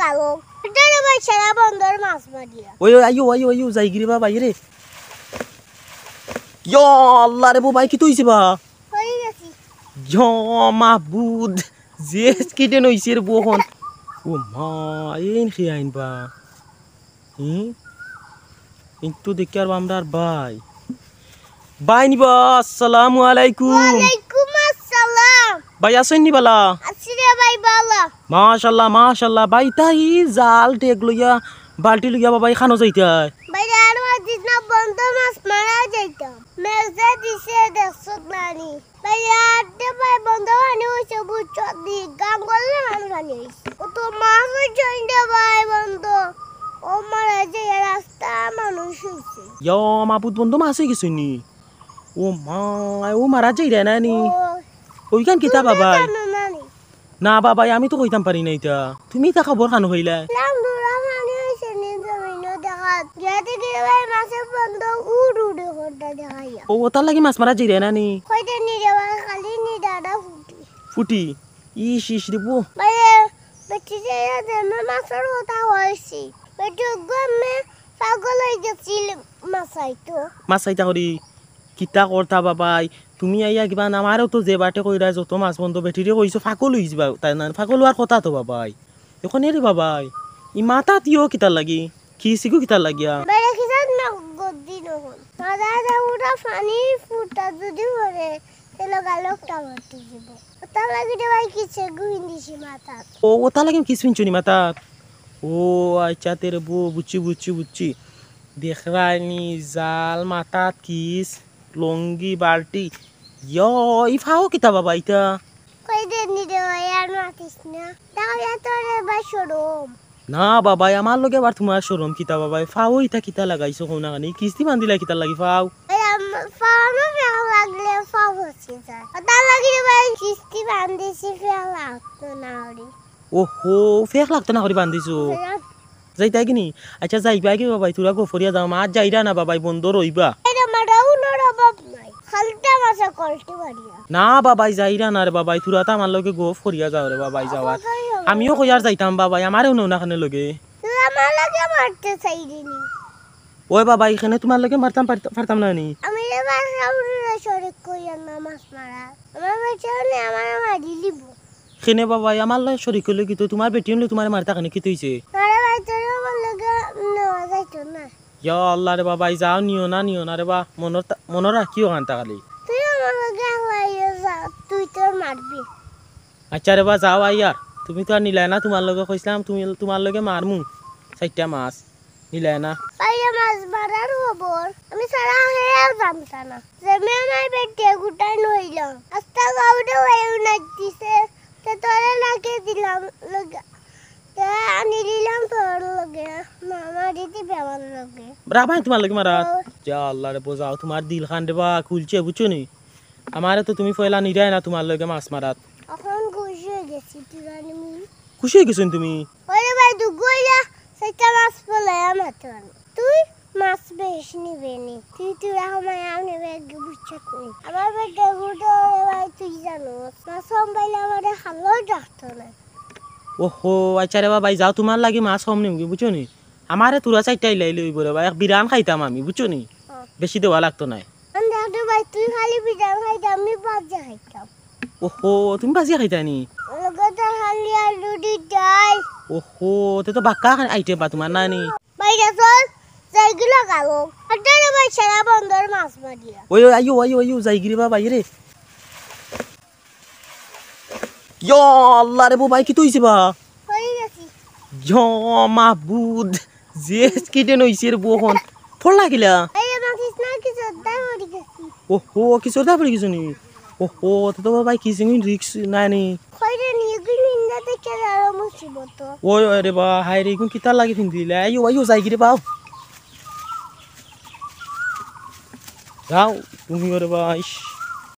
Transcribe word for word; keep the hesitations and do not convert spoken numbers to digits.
কালো। এটা রে ভাই, সারা বন্দর মাছ মারিয়া। ওই, ওই, আইও, আইও, আইও, যাইগি রে বা, বাইরে। ইয়া আল্লাহ রে বা, ভাই, কিতা অইছে বা? হয়ে গেছি। ইয়া মাবুদ, যে accident অইছে রে বা অখন। ও মা, এইন কে আইন বা? হুম? কিন্তু দেখি আর আমরার ভাই। ভাই নি বা, আসসালামু আলাইকুম। ওয়ালাইকুম আসসালাম। ভাই, আছইন নি বালা? আছি রে ভাই, বালা। মাশাআল্লাহ, মাশাআল্লাহ। ভাই, তাই জাল ডেগ লইয়া, বালটি লইয়া বাবা, ইখানো যাইতায়? ভাই, আর মাতিস না, বন্দো মাছ মারা যাইতাম। মেঘ যে দিছে, দেখছত না নি? ভাই, আর দে ভাই, বন্দো পানি অইছে, বুঝছত নি? গাঙ্গল লাখান পানি অইছে। ও তো মাছ অইছে রে ভাই, বন্দো। ও মারা যে রাস্তা মানুষ অইছে। ইয়া মাবুদ, বন্দো মাছ অইগেছে নি? ও মা, ও মারা যাইরা না নি? ও, ওইখান কিতা তুমি বাবাই? জানো না নি? না বাবাই, আমি তো কইতাম পারি না ইতা। তুমি ইতা খবর কানো পাইলায়? লাম দুরা পানি অইছে নি জমিনো দেখাত। গিয়া দেখি রে ভাই, মাছে বন্দো উড় উড়ে করতা দেখাইয়া। ও, ওটার লাগি মাছ মারা যাইরা না নি? কইতে নি রে ভাই, খালি নি দাদা ফুটি। ফুটি? ইস, ইস রে বা। ভাই, বেটি যে যেমন মাছর কথা কইছি। বেটি গমে পাগল অইগেছিল মাছ আইতো। মাছ আইতা করি? কিতা করতা বাবাই, তুমি আইয়া কিবা না, আমারেও তো যে বাটে কইরা যত মাছ বন্দো বেটিরে কইছো, ফাকল অইযিবা, তাই না? ফাকল অওয়ার কথা তো বাবাই। অখন এরে বাবাই, ই মাথাত ইও কিতার লাগি? কিস ইগু কিতার লাগিয়া? বেড়ে কিসান না গদ্দি নহন। মাথা দে উড়া পানি ফুটা যদি পড়ে, তে লগে লগে টাওয়ার দিব। ওটার লাগি রে ভাই কিস ইগু পিন্দিছি মাথাত। ও, ওটার লাগি কিস পিনছো নি মাথাত? ও, আচ্ছা, তে রে বা, বুঝছি, বুঝছি, বুঝছি। দেখরায় নি, জাল, মাথাত কিস, লুঙ্গি, বালটি। ইয়ো, ই ফাও কিতা বাবা ইতা? কই দে নি রে ভাই, আর মাতিস না। তাহলে তোর এবার শরম। না বাবাই, আমার লগে আবার তুমার শরম কিতা বাবাই? ফাও ইতা কিতা লাগাইছো কও না কেনে? কিস্তি বান্ধিলা কিতার লাগি ফাও? এই আম-, ফাও না, ফাও লাগলে ফাও হচ্ছে যায়। তার লাগি রে ভাই কিস্তি বান্ধিছি, ফাও লাগতো না রে। ওহো, ফেক লাগতো না করি বান্ধিছো। যাইতায় গি নি? আচ্ছা, যাইবায় গি বাবাই, থুড়া গফ করিয়া যাও, মাছ যাইরা না বাবাই, বন্দো রইবা। এই রে, মারাও না রে বাপ নাই। খালটা মাছে কলটি মারিয়া। না বাবাই, যাইরা না রে বাবাই, থুড়া তো আমার লগে গফ করিয়া যাও রে বাবাই, যাওয়ার। আমিও কইয়ার যাইতাম বাবাই, আমারেও নেও না কেনে লগে। তুই আমার লগে মারতে চাইলি নি। ওই বাবাই, ইখানে তুমার লগে মারতাম পারত-, পারতাম না নি। আমি রে বাবা, কাউরে শরিক করিয়ার না মাছ মারা। আমার বেটি অইলে আমারে মারি লিবো। কেনে বাবাই, আমার লগে শরিক অইলে কিতা, তুমার বেটি অইলে তুমারে মারতা কেনে, কিতা অইছে? আরে ভাই, তোর আমার লগে নেওয়া যাইতো না। ইয়া আল্লাহ রে বাবাই, যাও, নিও না, নিও না রে বা, মনো তা-, মনো রাখিও কান্তা খালি। তুই আমার লগে আল্লাহ ইয়ে যা, তুই তোর মারবি। আচ্ছা রে বা, যাও আইয়ার, তুমি তো আর নিলায় না, তুমার লগে কইছলাম, তুমি, তুমার লগে মারমু চাইরটা মাছ। নিলায় না। পাইয়া মাছ মারার খবর আমি সারা হেয়াও জানতা না। যে মেয়ে আমার বেটিয়ে গুটাই নইলাম। আস্তা গাউরে ওই উনাই দিছে। তে তোরে লাগে দিলাম লগে। তে আনি দিলাম তোর লগে। মামা দিদি বেমার লগে। রাবাই তুমার লগে মারা। ও। যা আল্লাহ রে, বুঝাও তুমার দিল খান রে বা খুলছে, বুঝছো নি? আমারে তো তুমি পয়লা নিরায় না তুমার লগে মাছ মারাত। অখন খুশি অই গেছি, তুই জানি মি। খুশি অই গেছো নি তুমি? ওরে ভাই, তুই গইলা, সেটা মাছ পলাইয়া মারতে পারবি। তুই মাছ বেশ নিবে নি। তুই, তুই এখন মায়া নিবে, বুঝছত নি? আমার বেটা গুটো, ওরে ভাই, তুই জানো, মাছ সম্পাইলে আমারে খালো ডাকতো না। ওহো, আচ্ছা রে বাবাই, যাও, তুমার লাগি মাছ কম নিমু গি, বুঝছো নি? আমারে থুড়া চাইরটা ইলাইলে অইবো রে বা, এক বিরান খাইতাম আমি, বুঝছো নি? ও। বেশি দেওয়া লাগতো নায়। আমি দেখতে ভাই, তুই খালি বিরান খাইতে, আমি ভাজি খাইতাম। ওহো, তুমি ভাজি খাইতায় নি? লগে তো খালি আলু দি ডাল। ওহো, তে তো বাক্কা খান আইটেম বা তুমার নানি। ভাই, চল, যাইগি লাগাবো। আরে ভাই, সারা বন্দর মাছ মারিয়া। ওই, ওই, আইও, আইও, আইও, যাইগি রে বাবাই রে। ইয়া আল্লাহ রে বাবাই, কিতা অইছে বা? পড়ি গেছি। ইয়া মাবুদ, যে accident অইছে রে বা অখন। পড়লা কিলা? এই যে মাতিস না, কিচুরদায় পড়ি গেছি। ওহো, কিচুরদায় পড়ি গেছো নি? ওহো, তে তো বাবাই কিসিং risk নায় নি। কই রে নি, এগুই নিন্দা দেখে আরো মুসিবত। ওই, ওই রে বা, হায় রে, এগুন কিতার লাগি ফিন্দিলা? আইও, আইও, যাইগি রে বা। যাও, তুমি ওরে বা, ইস।